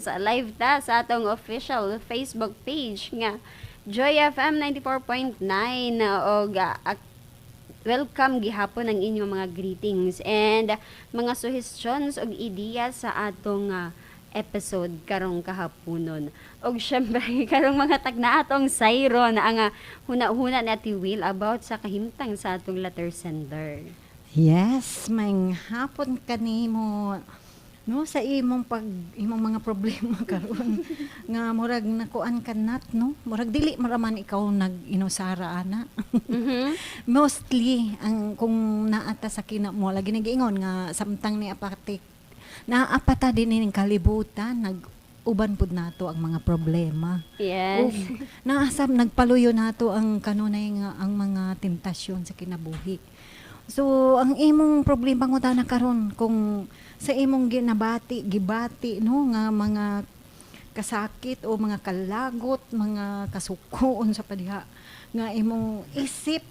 Live ta sa atong official Facebook page nga Joy FM 94.9 og welcome gihapon ang inyong mga greetings and mga suggestions og ideas sa atong episode karong kahaponon. Og syempre, karong mga tagna atong sayron ang huna-huna ni Ate Will about sa kahimtang sa atong letter sender. Yes, maayong hapon kanimo, no, sa imong pag imong mga problema karon nga murag nakuan ka nat, no, murag dili maraman ikaw nag inusara ana. Mostly ang kung naata sa kina mo lagi nagiingon nga samtang ni aparte naapata din ning kalibutan, nag uban pud nato ang mga problema. Ug naasab nagpaluyo nato ang kanunay nga ang mga tentasyon sa kinabuhi. So ang imong problema ngutana karon, kung sa imong ginabati, gibati, no, nga mga kasakit o mga kalagot, mga kasuko, unsa pa diha nga imong isip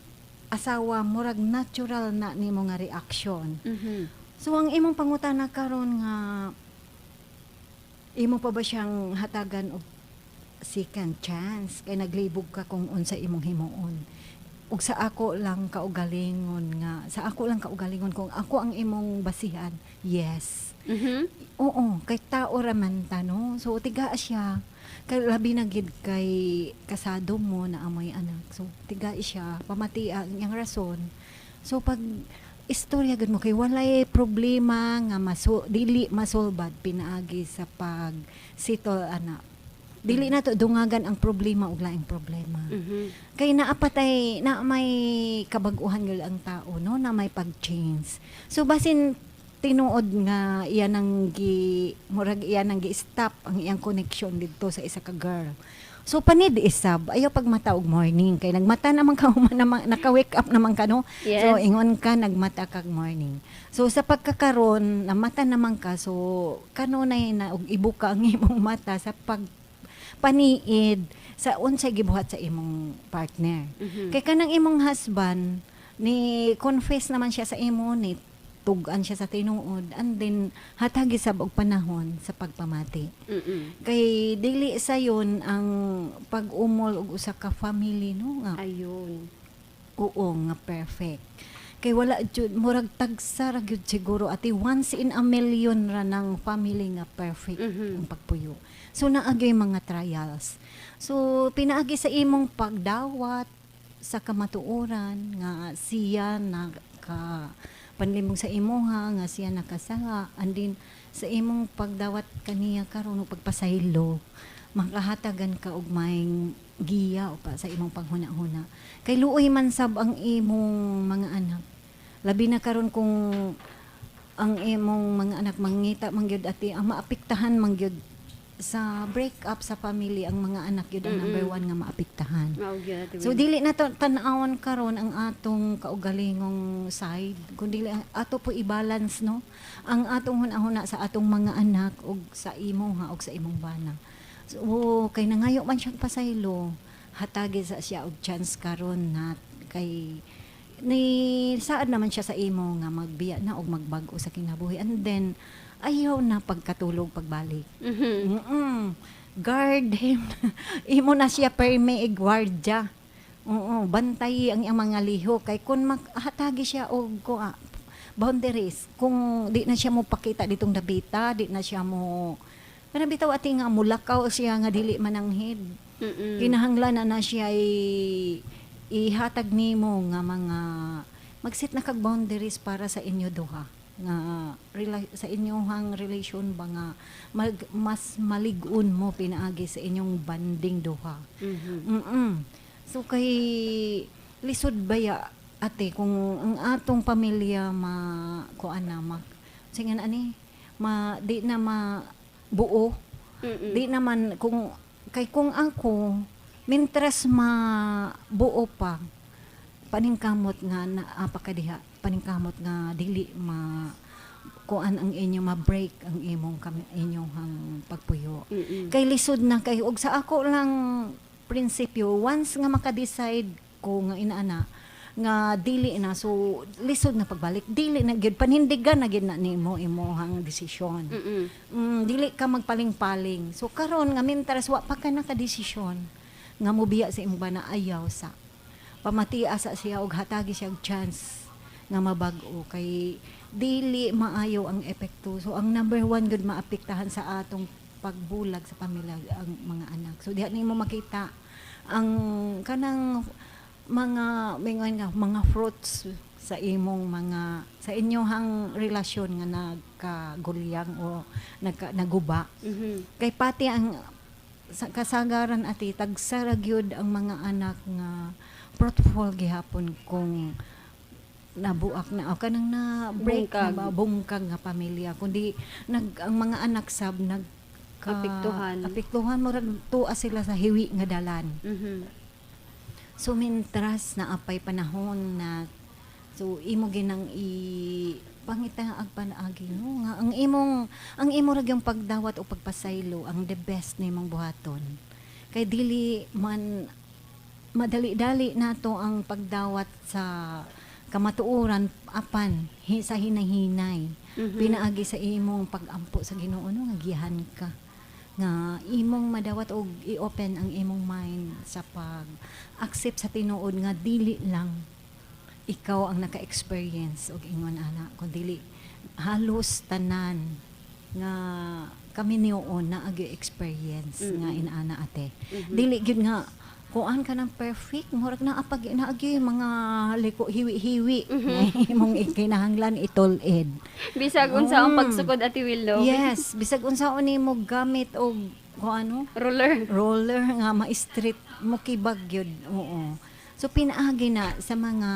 asawa, murag natural na nimo nga reaction. So ang imong pangutana karon nga imo pa ba siyang hatagan og second chance kay naglibog ka kung unsa imong himuon. Ug sa ako lang kaugalingon nga sa ako lang kaugalingon, kung ako ang imong basihan, yes. Oo, kay tao ra man ta, no. So tigaa siya. Kay labi na gid kay kasado mo na amoy anak. So tigaa siya, pamatia ang iyang rason. So pag istorya gud mo kay walay problema nga maso dili masolbad pinaagi sa pag settle ana. Dili na to dungagan ang problema og laing problema. Kay naapatay na may kabag-uhan gyud ang tao, no, na may pag-change. So basin tinuod nga iya nang gi murag iya nang gi-stop ang iyang connection didto sa isa ka girl. So panid isab ayaw pagmata og morning kay nagmata naman ka human naman, naka-wake up naman ka, no. So ingon ka nagmata kag morning. So sa pagkakaron namata naman ka, so kanunay na og ibuka ang imong mata sa pag paniid sa unsay gibuhat sa imong partner. Kay kanang imong husband ni confess naman siya sa imo, ni tug-an siya sa tinuod, and then hatagi sab og panahon sa pagpamati. Kay dili sayon ang pag-umol og usa ka family, no, nga oo nga perfect. Kay wala jud, murag tagsa ra gyud siguro, ati, once in a million ra ng family nga perfect ang pagpuyo. So naagay mga trials. So pinaagi sa imong pagdawat sa kamatuoran nga siya naka panlimong sa imuha, nga siya nakasala, and then sa imong pagdawat kaniya karon ug pagpasaylo, makahatagan ka og maayong giya o pa sa imong panghuna-huna kay luoy man sab ang imong mga anak, labi na karon kung ang imong mga anak mangita man gyud, ati, ang maapektahan man gyud sa break up sa family, ang mga anak gyud ang number one nga maapektahan. Mao gyud, Ate So Will. Dili na to tan-awon karon ang atong kaugalingong side, kundi ang ato po i-balance, no, ang atong hunahuna sa atong mga anak ug sa imo ha ug sa imong bana. So kay nangayo man siyang pasaylo, hatagi sa siya og chance karon na kay ni saad naman siya sa imo nga magbiya na og magbag-o sa kinabuhi, and then ayaw na pagkatulog pagbalik. Guard him. Imo na siya perme igwardya. Oo, bantay ang iyang mga lihok kay kung maghatagi siya og kuha, boundaries, kung di na siya mo pakita ditong dabita, di na siya mo kana bitaw, ati, nga mulakaw siya nga dili mananghid. Kinahanglan na na siya ihatag nimo nga mga mag-set na kag boundaries para sa inyo duha nga sa inyong relation ba nga mas malig-on mo pinaagi sa inyong bonding duha. So kay lisod baya, ate, kung ang atong pamilya ma kuan na ma sige na ani ma di na ma buo. Di naman kung kay kung ako mintras mabuo pa, paningkamot nga naa pa ka diha, paningkamot nga dili ma kuan ang inyo, ma-break ang imong kami inyong pagpuyo. Kay lisod na kay og sa ako lang prinsipyo, once nga maka-decide ko nga inaana Nga dili na, so lisod na pagbalik, dili na gyud, panindigan na gyud na nimo imuhang desisyon. Dili ka magpaling-paling. So karon nga mintras wa pa ka nakadesisyon nga mobiya sa imong bana, ayaw sa. Pamatia sa siya og hatagi siya og chance nga mabag-o kay dili maayo ang epekto. So ang number one gud maapektahan sa atong pagbulag sa pamilya ang mga anak. So diha nimo makita ang kanang mga mingon nga mga fruits sa imong mga sa inyong relasyon nga nagkagulyang o naguba. Kay pati ang sa kasagaran, ati, tagsa ra gyud ang mga anak nga fruitful gihapon kung nabuak na o kanang na break na Bungkag. ba, bungkag nga pamilya, kundi ang mga anak sab nag Apektuhan. Apektuhan, murag tuwa sila sa hiwi nga dalan. So mintras na apay panahon na, so imo ginang i pangita ag panaagi, no, nga ang imo ra gyung pagdawat o pagpasaylo ang the best nimong buhaton kay dili man madali-dali nato ang pagdawat sa kamatuoran, apan sa hinahinay, pinaagi sa imong pagampo sa Ginoo, no, nga giyahan ka nga imong madawat og i-open ang imong mind sa pag accept sa tinuod nga dili lang ikaw ang naka-experience og ingon ana, kundi halos tanan nga kami niyoon na agi experience nga inaana, ate. Dili gyud nga kuan ka ng perfect, murag naa pag naagi mga liko, hiwi-hiwi nga imong ikinahanglan itulid. Bisag unsa ang pagsukod, Ate Willow. Yes, bisag unsaon nimo gamit og kuan ano, Roller. Roller nga ma-street mo, kibag gyud, oo. So pinaagi na sa mga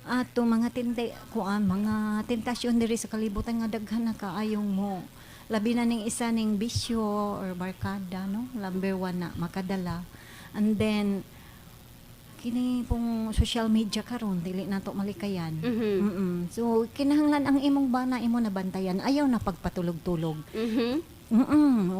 ato mga tinte kuan, mga tentasyon diri sa kalibutan nga daghan na kaayong mo labi na ning isa ning bisyo or barkada, no, number one na makadala. And then kini pong social media karon, dili nato malikayan. So kinahanglan ang imong bana imo na bantayan, ayaw na pagpatulog-tulog.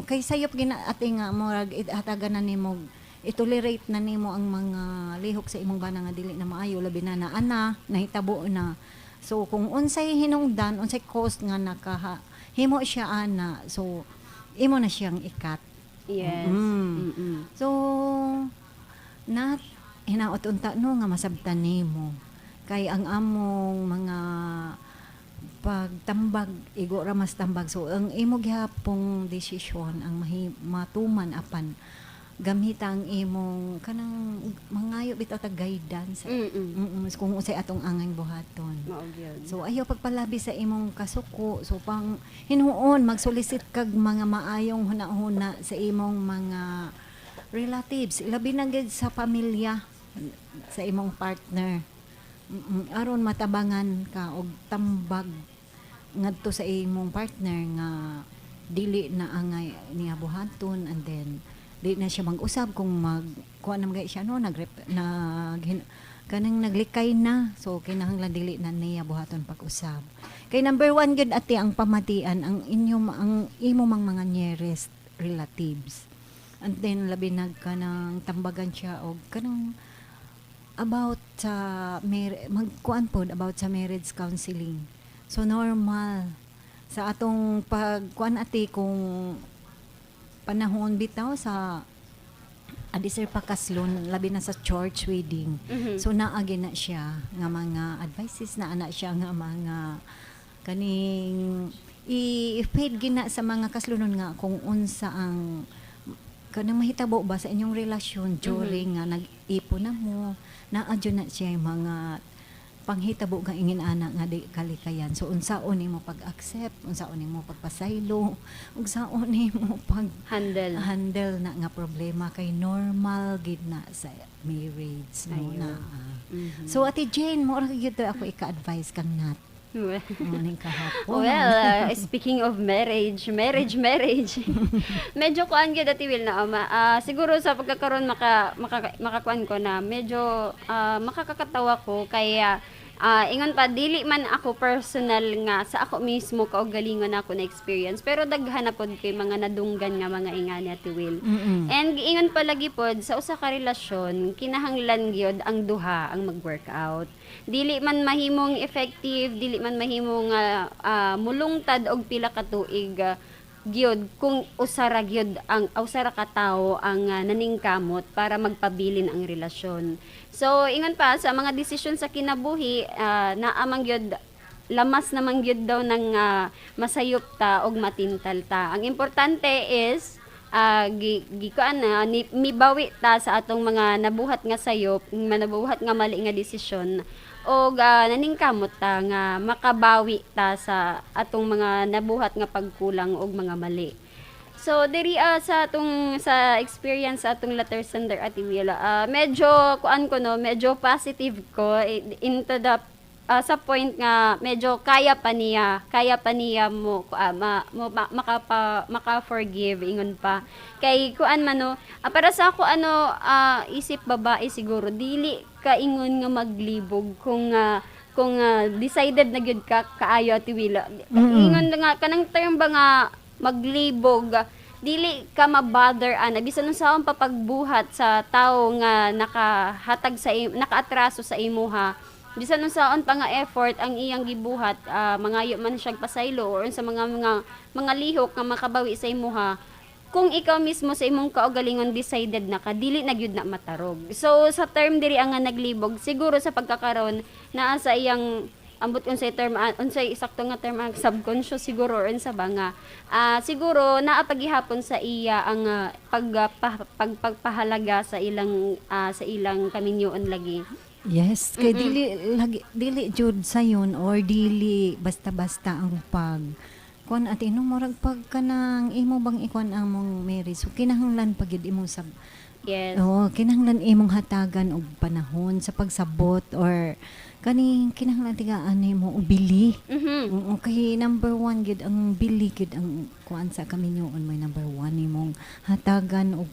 Okay, sayop gina, ate, nga murag hatagan na nimo, i-tolerate na nimo ang mga lihok sa imong bana nga dili na maayo, labi na na ana nahitabo na. So kung unsay hinungdan, unsay cause nga nakaha himo siya ana, so imo na siyang ikat. So not hinaot unta, no, nga masabtan nimo kay ang among mga pagtambag igo ra mas tambag. So ang imo gihapong desisyon ang matuman, apan gamita ang imong kanang mangayo bitaw ta guidance kung unsay atong angay buhaton. Mao gyud. So ayaw pagpalabi sa imong kasuko. So pang hinuon magsolicit kag mga maayong hunahuna sa imong mga relatives, labi na gid sa pamilya sa imong partner. Aron matabangan ka og tambag ngadto sa imong partner nga dili na angay niya buhaton, and then di na siya mag-usab kung mag kuan na siya, no, nag nag kanang naglikay na. So kinahanglan dili na niya buhaton pag-usab kay number one gyud, ate, ang pamatian ang inyong ang imo mang mga nearest relatives. And then labi nag kanang tambagan siya og kanang about sa magkuan pod about sa marriage counseling. So normal sa atong pagkuan, ate, kung panahon bitaw sa adi sir pakaslon, labi na sa church wedding. So naagi na siya nga mga advices na ana siya nga mga kaning i-feed gina sa mga kaslunon nga kung unsa ang kanang mahitabo ba sa inyong relasyon during nga nag-ipon na mo, naa jud na siya yung mga panghitabo nga ingin ana nga di kalikayan. So unsaon nimo pag-accept, unsaon nimo pagpasaylo, unsaon nimo pag Handle. Handle na nga problema kay normal gid na sa marriage, no, Ayun. na. So Ate Jane, mo ra gyud ako ika-advise kang Nat morning kahapon. Well, speaking of marriage, marriage, marriage. Medyo kuan gyud, Ate Will, na ama. Siguro sa pagkakaroon maka, maka makakuan ko na medyo makakakatawa ko kaya Ingon pa, dili man ako personal nga sa ako mismo kaugalingon ako na experience, pero daghan na pod kay mga nadunggan nga mga ingani, Ate Will. And giingon palagi pod, sa usa ka relasyon kinahanglan gyud ang duha ang mag-workout. Dili man mahimong effective, dili man mahimong mulungtad og pila ka tuig gyud kung usa ra gyud ang usa ra ka tawo ang naningkamot para magpabilin ang relasyon. So ingon pa, sa mga desisyon sa kinabuhi, naa man gyud lamas naman gyud daw ng masayop ta og matintal ta. Ang importante is gikuan na ni, mibawi ta sa atong mga nabuhat nga sayop, mga nabuhat nga mali nga desisyon og naningkamot ta nga makabawi ta sa atong mga nabuhat nga pagkulang og mga mali. So diri sa atong sa experience sa atong letter sender, Ate Willa, medyo kuan ko no, medyo positive ko into the sa point nga medyo kaya pa niya mo maka forgive, ingon pa. Kay kuan man no, para sa ako ano, isip babae siguro dili ka ingon nga maglibog kung decided na gyud ka kaayo, Ate Willa. Ingon nga kanang term ba nga maglibog, dili ka mabother ana bisan unsaon pa pagbuhat sa tawo nga nakahatag sa nakaatraso sa imuha, bisan unsaon pa nga effort ang iyang gibuhat, mangayo man siya pasaylo or sa mga lihok nga makabawi sa imuha, kung ikaw mismo sa imong kaugalingon decided na ka, dili na gyud na matarog. So sa term diri ang nga naglibog, siguro sa pagkakaron naa sa iyang ambot unsay term, unsay sakto nga term, subconscious siguro or unsa ba nga, siguro naa pagihapon sa iya ang pagpahalaga sa ilang kaminyoon lagi. Yes, kay dili lagi, dili jud sayon or dili basta-basta ang pag kuan, ate, no, murag pag kanang imo bang ikuan ang mong marriage, so kinahanglan pa gyud imong sab Oo, kinahanglan imong hatagan og panahon sa pagsabot or kaning kinahanglan tigaan nimo og bili. Oo, kay number one gyud ang bili gyud ang kuan sa kaminyoon, may number one imong hatagan og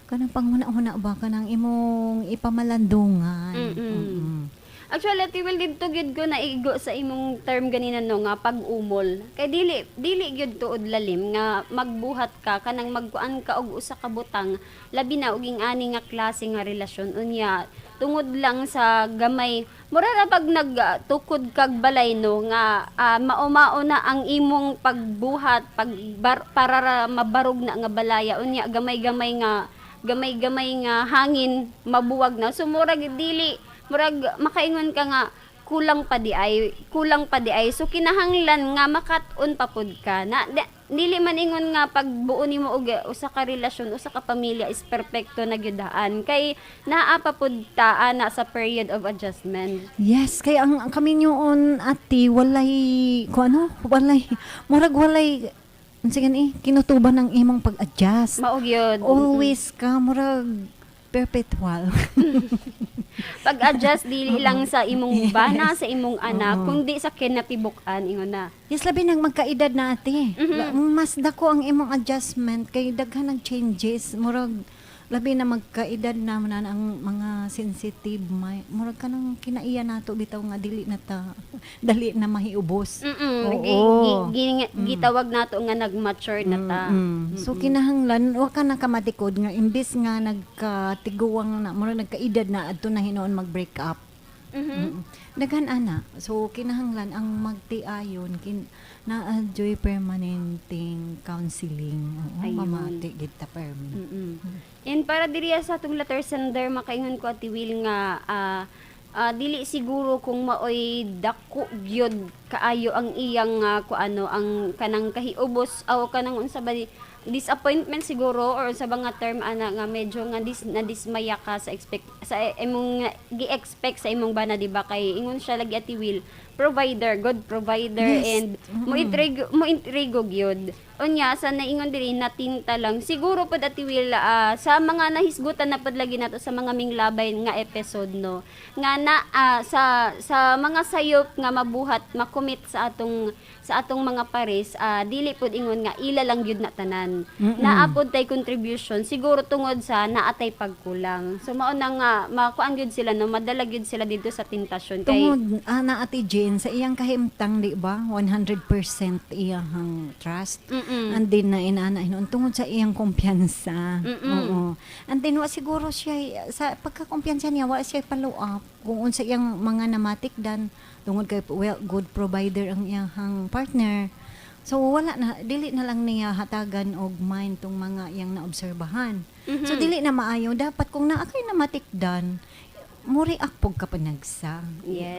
kanang panghuna-huna ba, kanang imong ipamalandungan. Actually, Ate Will, didto gyud ko naigo sa imong term ganina no nga pag-umol. Kay dili dili gyud tuod lalim nga magbuhat ka kanang magkuan ka og usa ka butang, labi na og ani nga klase nga relasyon, unya tungod lang sa gamay, mura ra pag nagtukod kag balay no nga mao-mao na ang imong pagbuhat pag para ra mabarog na nga balaya, unya gamay-gamay nga hangin mabuwag na. So murag dili, murag makaingon ka nga kulang pa di ay, kulang pa di ay. So kinahanglan nga makat-on pa pud ka na dili man ingon nga pagbuo nimo og usa ka relasyon, usa ka pamilya is perpekto na gyud daan, kay naa pa pud ta ana sa period of adjustment. Yes, kay ang kaminyoon, ate, walay ko ano, walay murag walay unsa gani kinutuban ng imong pag-adjust. Mao gyud. Always ka murag perpetual. Pag-adjust dili lang sa imong bana, sa imong anak, kundi sa kinatibuk-an, ingon na. Yes, labi nang magkaedad na, ate. Mas dako ang imong adjustment kay daghan ng changes. Murag labi na magkaedad na man ang mga sensitive may murag kanang kinaiya nato bitaw nga dili na ta dali na mahiubos. Gitawag nato nga nag-mature na ta. So kinahanglan wa ka na kamatikod nga imbis nga nagkatiguang na, murag nagkaedad na, adto na hinuon mag-break up. Daghan ana. So kinahanglan ang magtiayon kin naa joy permanenteng counseling. Oo, Ayun. mamati gid ta permi. And para diri sa atong letter sender, makaingon ko, Ate Will, nga dili siguro kung maoy dako gyud kaayo ang iyang kuano, ang kanang kahiubos aw kanang unsa ba disappointment siguro or unsa ba nga term ana nga medyo nga na dismaya ka sa expect sa imong gi-expect sa imong bana, di ba? Kay ingon siya lagi, Ate Will, provider, good provider and mo intrigo gyud. Unya sa naingon diri, natinta lang siguro pod, Ate Will, sa mga nahisgutan na pod lagi nato sa mga minglabay nga episode, no, nga na sa mga sayop nga mabuhat, makomit sa atong mga pares, dili pod ingon nga ila lang gyud na tanan. Naa pod tay contribution siguro tungod sa naatay pagkulang. So mao na nga makuan gyud sila, no, madala gyud sila dito sa tentasyon kay Tungod ana, Ate Jane, sa iyang kahimtang, di ba? 100% iyang trust. And then na inana hinuon tungod sa iyang kumpiyansa. Oo. And then wa siguro siya sa pagkakumpiyansa niya, wa siya follow up kung unsa iyang mga namatikdan tungod kay, well, good provider ang iyang partner. So wala na, dili na lang niya hatagan og mind tong mga iyang naobserbahan. So dili na maayo. Dapat kung naa kay namatikdan, mo react pog ka panagsa.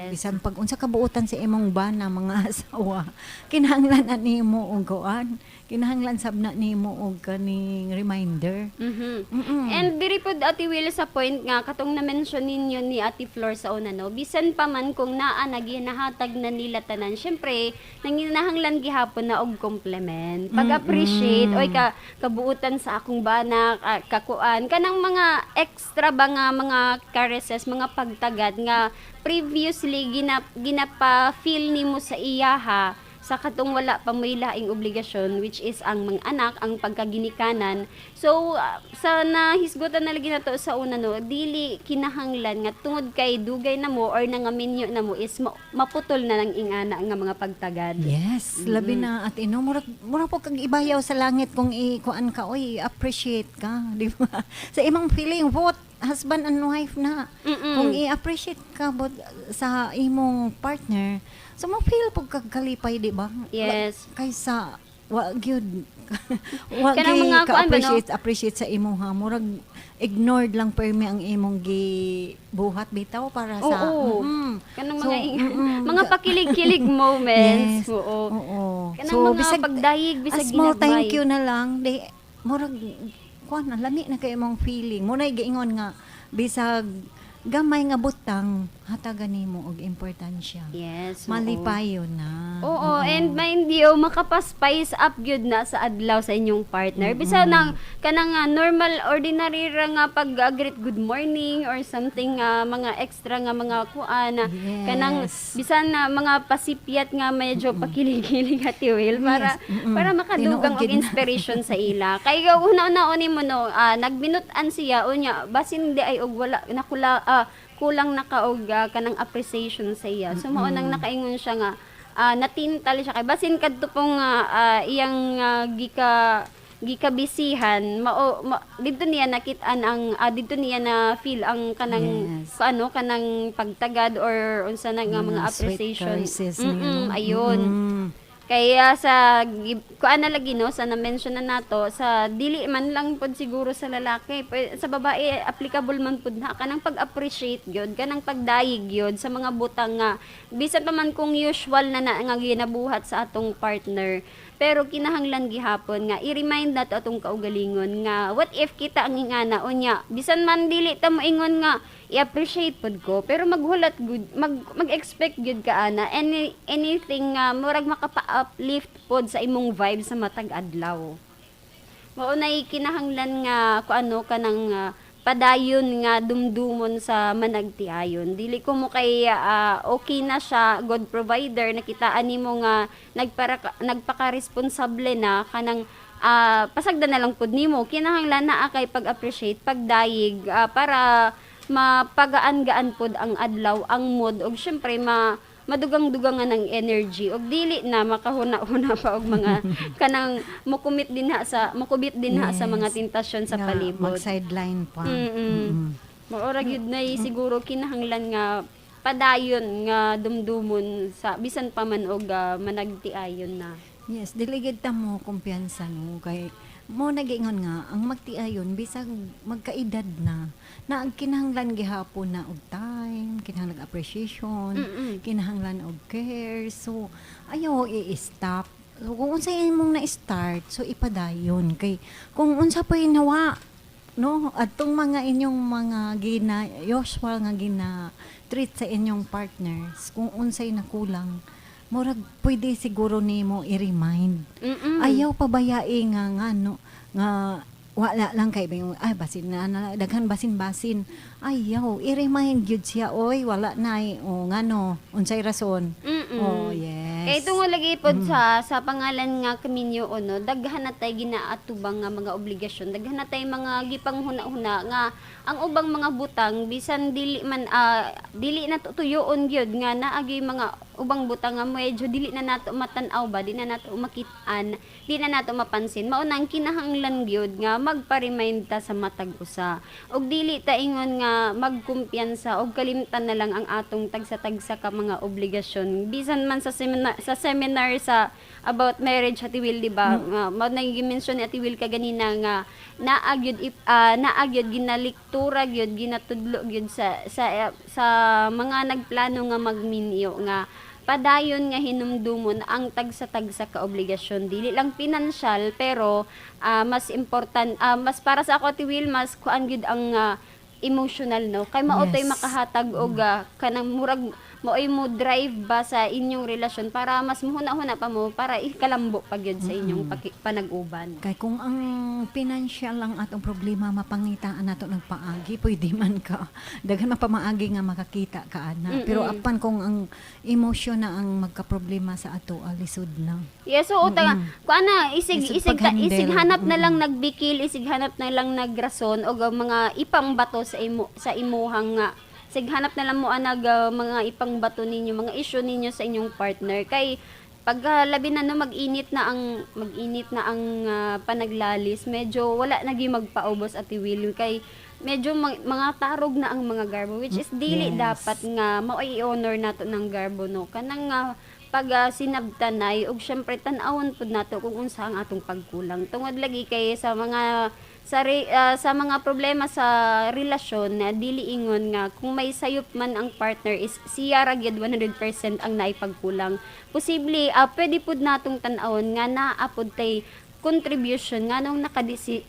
Bisan pag unsa kabuotan sa imong bana, mga asawa, kinahanglan na nimo og kuan, kinahanglan sab na nimo og kaning reminder. And diri pod, Ate Will, sa point nga katong na-mention ninyo ni Ate Flor sa una, no, bisan pa man kung naa naginahatag na nila tanan, syempre nanginahanglan gihapon na og compliment, pag-appreciate, oy, ka kabuutan sa akong bana, kakuan kanang mga extra ba nga mga caresses, mga pagtagad nga previously ginapa-feel nimo sa iyaha sa katong wala pa mo'y laing obligasyon, which is ang mga anak, ang pagkaginikanan. So sa nahisgutan na lagi nato sa una, no, dili kinahanglan nga tungod kay dugay na mo or nangaminyo na mo is maputol na ng ingana nga mga pagtagad. Yes, labi na at ino mura mura po kag ibayaw sa langit kung i-kuan ka, oy, appreciate ka, di ba? Sa imong feeling, both husband and wife na. Kung i-appreciate ka both sa imong partner, so mo feel pug kag kalipay, di ba? Yes. Kaysa wa gyud wa Kanang gyud mga ka kuan ba, no? appreciate appreciate sa imong ha, murag ignored lang permi ang imong gibuhat bitaw para sa Kanang So, mga mga pakilig-kilig moments. Yes. Oo. Oo. Kanang mga pagdayig bisag a small ginagmay. thank you na lang, di murag kuan na, lami na kay imong feeling mo na giingon nga bisag gamay nga butang, hatagan nimo og importansya. Malipayon na. Oo, and mind you, makapa-spice up gyud na sa adlaw sa inyong partner. Bisa nang kanang normal ordinary ra nga pag-greet good morning or something nga mga extra nga mga kuan na kanang bisan na mga pasipyat nga medyo pakilig-kilig, Ate Will, para para makadugang Tinuod og gyud na. Inspiration sa ila. Kay una-una mo, no, nagminut-an siya unya basin di ay og wala nakula, kulang na ka og kanang appreciation sa iya. So mao nang nakaingon siya nga natintal siya kay basin kadto pong iyang gika gikabisihan mao didto niya nakit-an ang didto niya na feel ang kanang ano kanang pagtagad or unsa na nga mga Mga sweet appreciation. caresses niya, no? Ayun. Kaya sa kuan na lagi, no, sa na-mention na nato sa dili man lang pod siguro sa lalaki, sa babae applicable man pud na kanang pag-appreciate gyud, kanang pagdayig gyud sa mga butang nga bisan pa man kung usual na na nga ginabuhat sa atong partner, pero kinahanglan gihapon nga i-remind nato atong kaugalingon nga what if kita ang ingana unya, bisan man dili ta moingon nga i-appreciate pod ko, pero maghulat gud, mag-expect gyud ka ana anything nga murag makapa-uplift pod sa imong vibe sa matag adlaw. Mao nay kinahanglan nga ku ano kanang padayon nga dumdumon sa managtiayon. Dili ko mo kay okay na siya, good provider, nakitaan nimo nga nagpaka-responsable na, kanang pasagdan na lang pud nimo. Kinahanglan naa kay pag-appreciate, pagdayig, para mapagaan-gaan pud ang adlaw, ang mood, ug syempre madugang-dugangan ang energy ug dili na makahuna-huna pa og mga kanang mukubit din ha sa mga tentasyon sa Nga palibot. mag-sideline pa. Mao ra gyud na siguro kinahanglan nga padayon nga dumdumon sa bisan pa man og managtiayon na. Yes, dili gid ta mo kumpiyansa, no, kay mo nagiingon nga ang magtiayon bisag magkaedad na na ang kinahanglan gihapon na og time, kinahanglan appreciation, kinahanglan og care. So ayaw i-stop. So kung unsa imong na-start, so ipadayon kay kung unsa pa nawa no, atong mga inyong mga gina usual nga gina treat sa inyong partners, kung unsay nakulang, murag pwede siguro nimo i-remind. Ayaw pabayai nga nga no nga wala lang kay ba ay basin na, na daghan basin-basin. Ayaw i-remind gyud siya, "Oy, wala na eh." O ngano, unsay rason? Oh, yes. Kay tungod lagi pod sa pangalan nga kaminyo no, daghan na tay ginaatubang nga mga obligasyon, daghan na tay mga gipanghuna-huna nga ang ubang mga butang bisan dili man dili na tutuyoon gyud nga naagi mga ubang butang nga medyo dili na nato matan-aw ba, di na nato makit-an, di na nato mapansin. Mao nang kinahanglan gyud nga magpa-remind ta sa matag usa. Og dili ta ingon nga magkumpiyansa og kalimtan na lang ang atong tagsa-tagsa ka mga obligasyon. Bisan man sa seminar sa about marriage, Ate Will, di ba? Nga mao nang gi-mention ni Ate Will kaganina nga naa gyud ginaliktura gyud, ginatudlo gyud sa mga nagplano nga magminyo nga padayon nga hinumdumon ang tagsa-tagsa ka obligasyon, dili lang pinansyal, pero mas important, mas para sa ako, Ate Will, mas kuan gyud ang emotional, no, kay mao to'y makahatag og kanang murag maoy mo drive ba sa inyong relasyon para mas muhuna-huna pa mo para ikalambo pa gyud sa inyong panag-uban. Kay kung ang financial lang atong problema, mapangitaan nato ng paagi, pwede man ka. Daghan man pamaagi nga makakita ka ana. Pero apan kung ang emotion na ang magka-problema sa ato, lisod na. Yes, so uta kuan na isig Lisod isig ta, pag-handle. Isig hanap na lang nagbikil, isig hanap na lang nagrason og ang mga ipangbato sa imo sa imuhang nga sig hanap na lang mo anag mga ipangbato ninyo, mga issue ninyo sa inyong partner, kay pag labi na no mag-init na ang panaglalis, medyo wala nagi magpaubos, Ate Will, kay medyo mga tarog na ang mga garbo, which is dili dapat nga mao'y i-honor nato ng garbo, no, kanang pag sinabtanay. Og syempre tan-awon pud nato kung unsa ang atong pagkulang, tungod lagi kay sa mga problema sa relasyon na dili ingon nga kung may sayop man ang partner is siya ra gyud 100% ang naipagkulang. Posible pwede pud natong tan-awon nga naa pud tay contribution nganong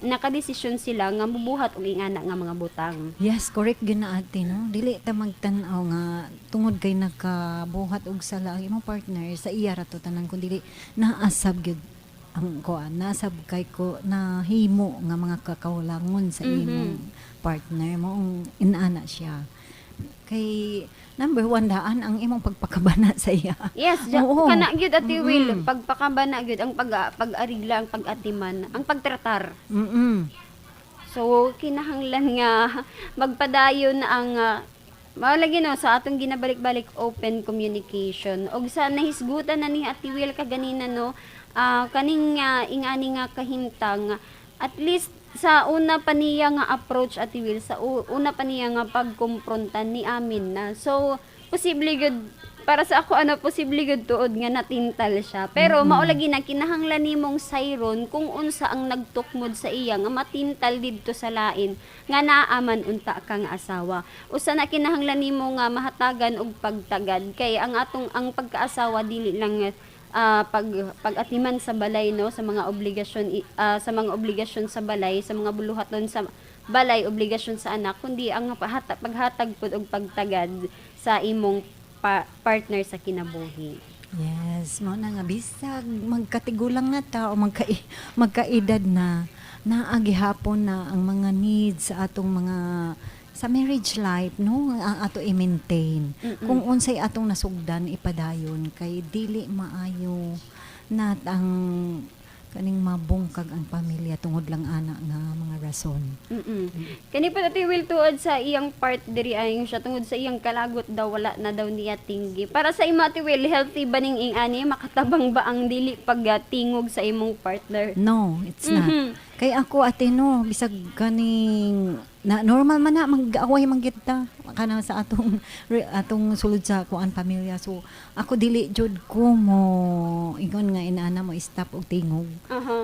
nakadesisyon sila nga mubuhat og ingana nga mga butang. Yes, correct gyud na, ate, no. Dili ta magtan-aw nga tungod kay nakabuhat og sala ang imong partner, sa iya ra to tanan, kun dili naasab gyud ang kuan, naasab kay ko nahimo nga mga kakaulangon sa imong partner mo ang inana siya. Kay number one daan ang imong pagpakabana sa iya. Yes, kana gyud, Ate Will, pagpakabana gyud ang pag-arigla, ang pag-atiman, ang pagtratar. So kinahanglan nga magpadayon ang mao lagi no sa atong ginabalik-balik, open communication. Og sa nahisgutan na ni Ate Will kaganina no, kaning ingani nga kahimtang, at least sa una pa niya nga approach, Ate Will, sa una pa niya nga pagkumpronta ni amin na. So posible gyud para sa ako ano, posible gyud tuod nga natintal siya. Pero mao lagi na kinahanglan nimong sayron kung unsa ang nagtukmod sa iya nga matintal didto sa lain nga naaman unta ka nga asawa. Usa na kinahanglan nimo nga mahatagan og pagtagad, kay ang atong ang pagkaasawa dili lang pag-atiman sa balay no, sa mga obligasyon sa balay, sa mga buluhaton sa balay, obligasyon sa anak, kundi ang paghatag pud og pagtagad sa imong partner sa kinabuhi. Yes, mao na nga bisag magkatigulang na ta o magkaedad na, naa gihapon na ang mga needs sa atong mga sa marriage life no, ang ato i-maintain. Kung unsay atong nasugdan, ipadayon, kay dili maayo na ang kaning mabungkag ang pamilya tungod lang ana nga mga rason. Kani pa, Ate Will, tuod sa iyang part diri ayon siya tungod sa iyang kalagot daw wala na daw niya tinggi. Para sa imo, Ate Will, healthy ba ning ing-ani? Makatabang ba ang dili pagtingog sa imong partner? No, it's not. Kay ako, ate no, bisag kaning na normal man na mag-away man gyud ta kana sa atong sulod sa kuan pamilya. So ako dili jud ko mo ingon nga inaana mo stop og tingog.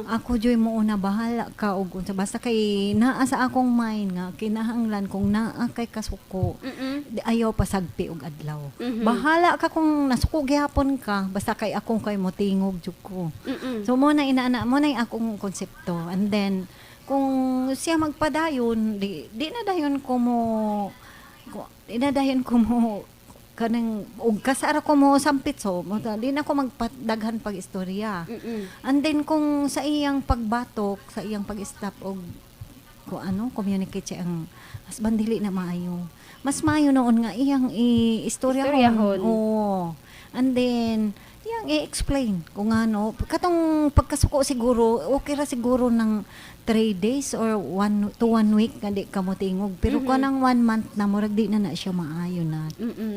Ako jud mo una, bahala ka og unsa, basta kay naa sa akong mind nga kinahanglan kung naa kay kasuko, di ayaw pasagpi og adlaw. Bahala ka kung nasuko gihapon ka, basta kay akong kay mo tingog jud ko. So mo na inaana mo na yung akong konsepto. And then Kung siya magpadayon, di na dayon ko mo di na dayon ko mo kanang og kasara ko mo sampit, so mo di na ko magpadaghan pag istorya. And then kung sa iyang pagbatok, sa iyang pag-stop og kung ano, communicate siya ang husband, dili na maayo. Mas maayo noon nga iyang i-istorya. Istoryahon. Oo. And then iyang i-explain kung ano katong pagkasuko. Siguro okay ra siguro ng 3 days or 1 to 1 week nga di ka mo tingog, pero kanang one month na, murag di na na siya maayo na.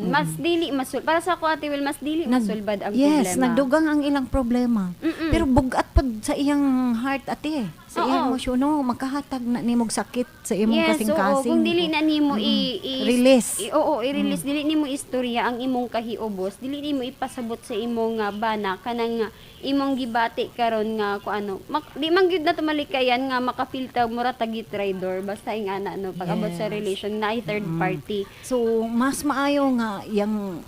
Mas dili masul para sa ako, Ate Will, mas dili masulbad ang Yes, problema. Nagdugang ang ilang problema. Pero bugat pod sa iyang heart, ate. Sa iyang emosyon, no, makahatag na nimog sakit sa imong Yes, oo. kasing-kasing. Kung dili na nimo Release. Oo, i-release. Dili nimo istorya ang imong kahiubos. Dili nimo ipasabot sa imong bana kanang imong gibati karon nga ku ano. Di man gyud na tumalikayan nga maka-feel ta mura tagi trader basta ingana, no, pag abot sa relation na ay third party. So, mas maayo nga yang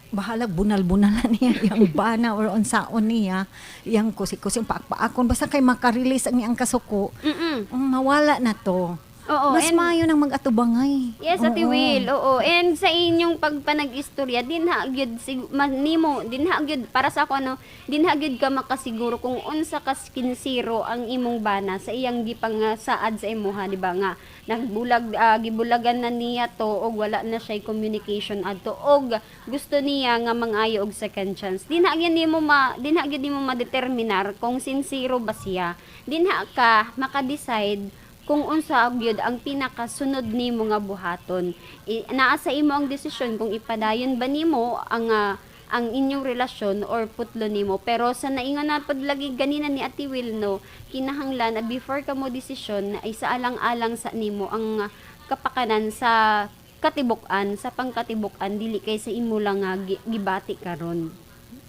bahalag bunal-bunalan niya yang bana or unsaon niya yang kusi-kusi, paak-paakon, basta kay maka-release ang iyang kasuko, mawala na to. Mas maayo nang mag-atubangay. Yes, Ate Will. Oo. And sa inyong pagpanag-istorya, dinha gyud nimo, dinha gyud para sa ako, ano, dinha gyud ka makasiguro kung unsa ka sinsero ang imong bana sa iyang gipang saad sa imuha, di ba, nga nagbulag gibulagan na niya to og wala na siya communication adto og gusto niya nga mangayo og second chance. Dinha gyud nimo madeterminar kung sinsero ba siya. Dinha ka maka-decide kung unsa gyud ang pinakasunod nimo nga buhaton. Naa sa imo ang desisyon kung ipadayon ba nimo ang inyong relasyon or putlo nimo. Pero sa naingon na pod lagi ganina ni Ate Will, no, kinahanglan na before ka mo desisyon ay sa alang-alang sa nimo ang kapakanan sa katibuk-an, sa pangkatibuk-an, dili kay sa imo lang nga gibati karon.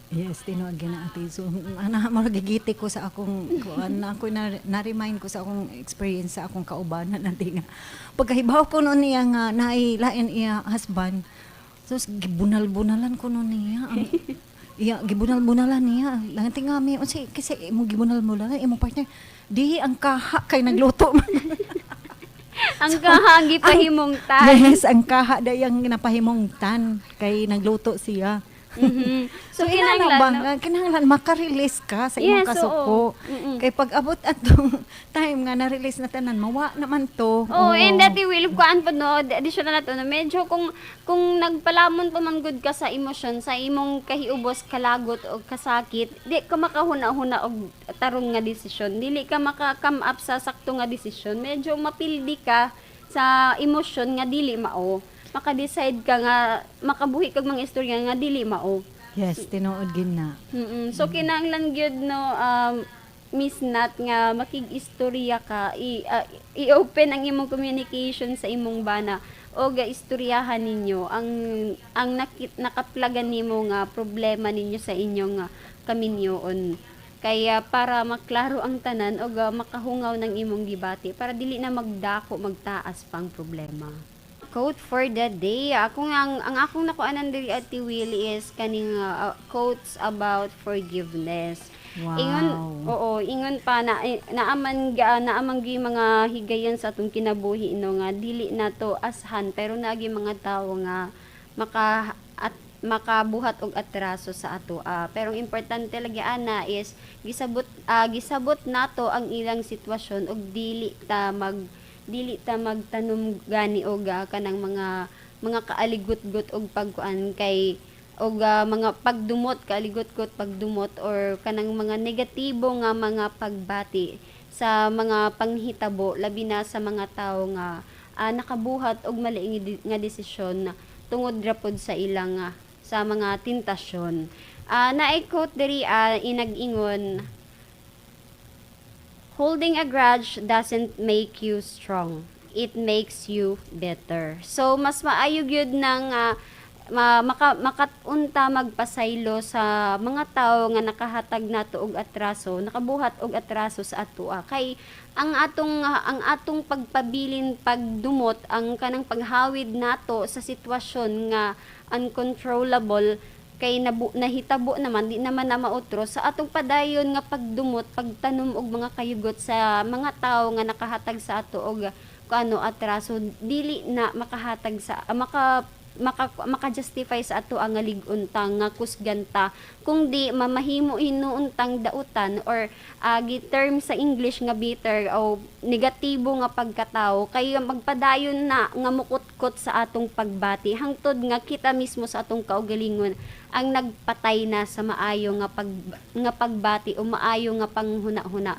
Yes, tinuod gyud na, ate. So, ana mo gigiti ko sa akong kuan na ako na, na-remind ko sa akong experience sa akong kaubanan nanti nga. Pagkahibaw ko noon niya nga naay lain iya husband. So gibunal-bunalan ko noon niya. Ang, iya gibunal-bunalan niya. Lanti nga mi unsa kasi imo gibunal-bunalan imong partner. Di ang kaha kay nagluto man. Ang kaha gipahimong tan. Yes, ang kaha dayang napahimong tan kay nagluto siya. So, So, inana kinahanglan, ba, no? nga, kinahanglan maka-release ka sa imong Yes, kasuko. oo. Kay pag abot atong time nga na-release na tanan, mawa naman to. Oh, and Ate Will, kuan po, no, additional na to, no, medyo kung nagpalamon pa man gud ka sa emosyon, sa imong kahiubos, kalagot o kasakit, di ka makahuna-huna og tarong nga desisyon. Dili ka maka-come up sa sakto nga desisyon. Medyo mapildi ka sa emosyon nga dili mao. Maka-decide ka nga makabuhi kag mga istorya nga dili mao. Yes, tinuod gid na. So kinahanglan gyud, no, Miss Nat, nga makig-istorya ka, i-open ang imong communication sa imong bana o ga istoryahan ninyo ang nakaplagan nimo nga problema ninyo sa inyong kaminyoon. Kaya para maklaro ang tanan o makahungaw ng imong gibati para dili na magdako, magtaas pa ang problema. Quote for the day. Ako nga, ang akong nakuanan diri, Ate Will, is kaning quotes about forgiveness. Ingon, oo, ingon pa na eh, naaman ga naaman gyud mga higayon sa atong kinabuhi, no, nga dili nato ashan, pero naagi mga tawo nga makabuhat og atraso sa ato. Pero ang importante lagi ana is gisabot nato ang ilang sitwasyon og dili ta magtanom gani og kanang mga kaaligot-got og pagkuan kay og mga pagdumot, kaaligot-got, pagdumot or kanang mga negatibo nga mga pagbati sa mga panghitabo, labi na sa mga tawo nga nakabuhat og mali nga desisyon tungod ra pod sa ilang sa mga tentasyon. Naay quote diri inag-ingon, "Holding a grudge doesn't make you strong. It makes you better." So mas maayo gyud nang makaunta magpasaylo sa mga tawo nga nakahatag nato og atraso, nakabuhat og atraso sa atoa. Kay ang atong pagpabilin, pagdumot, ang kanang paghawid nato sa sitwasyon nga uncontrollable. Kay nahitabo naman, di naman na mautro sa atong padayon nga pagdumot, pagtanom og mga kayugot sa mga tawo nga nakahatag sa ato og kuano atraso, dili na makahatag sa maka maka maka-justify sa ato ang nga lig-on ta nga kusgan ta, kung di mamahimo hinuon tang dautan or gi-term sa English nga bitter o negatibo nga pagkatao, kay magpadayon na nga mukutkot sa atong pagbati hangtod nga kita mismo sa atong kaugalingon ang nagpatay na sa maayo nga pagbati o maayo nga panghuna-huna.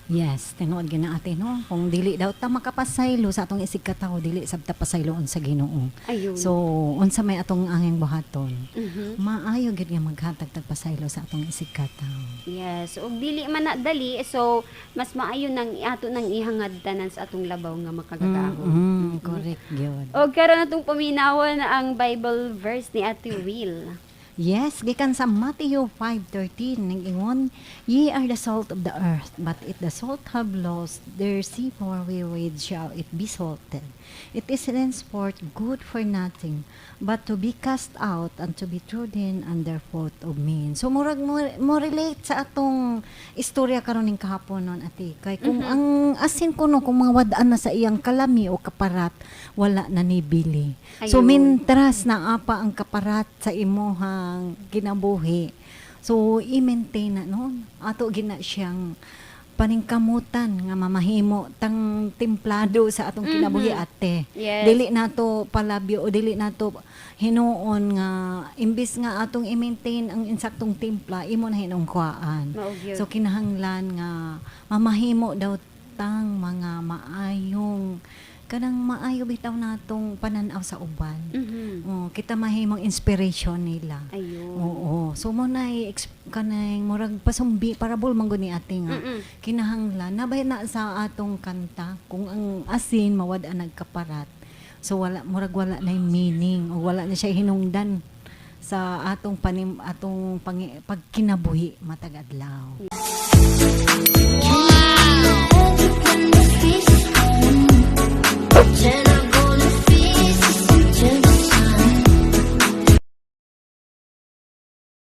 Yes, tinuod gina, ate, no. Kung dili daw ta makapasaylo sa atong isig katawo, dili sab ta pasayloon sa Ginoo. Ayun. So, unsa may atong anging buhaton? Maayo gyud nga maghatag tag pasaylo sa atong isig katawo. Yes, ug dili man na dali, so mas maayo nang ato nang ihangad tanan sa atong labaw nga makagagahom. Correct gyud. Og karon atong paminawon ang Bible verse ni Ate Will. Yes, gikan sa Matthew 5:13, nag-ingon, "Ye are the salt of the earth, but if the salt have lost their savor, wherewith shall it be salted? It is henceforth good for nothing, but to be cast out and to be trodden under foot of men." So murag mo relate sa atong istorya karon ning kahapon nun, ate. Kay kung ang asin kuno, kung mga wad-an na sa iyang kalami o kaparat, wala na ni bili. So mintras naa pa ang kaparat sa imuhang kinabuhi, so i-maintain na noon. Ato gina siyang paningkamutan nga mamahimo tang templado sa atong kinabuhi, ate. Dili nato palabyo o dili nato hinuon nga imbis nga atong i-maintain ang insaktong timpla, imo na hinuong kuhaan. Mao gyud. So kinahanglan nga mamahimo daw tang mga maayong kanang maayo bitaw natong pananaw sa uban. Oh, kita mahimong inspiration nila. Oo. So mo na kanang murag pasumbi, parable man gud ni ate nga kinahanglan nabay na sa atong kanta, kung ang asin mawad-an nagkaparat, so wala, murag wala na yung meaning o wala na siya hinungdan sa atong panim atong pagkinabuhi matag adlaw.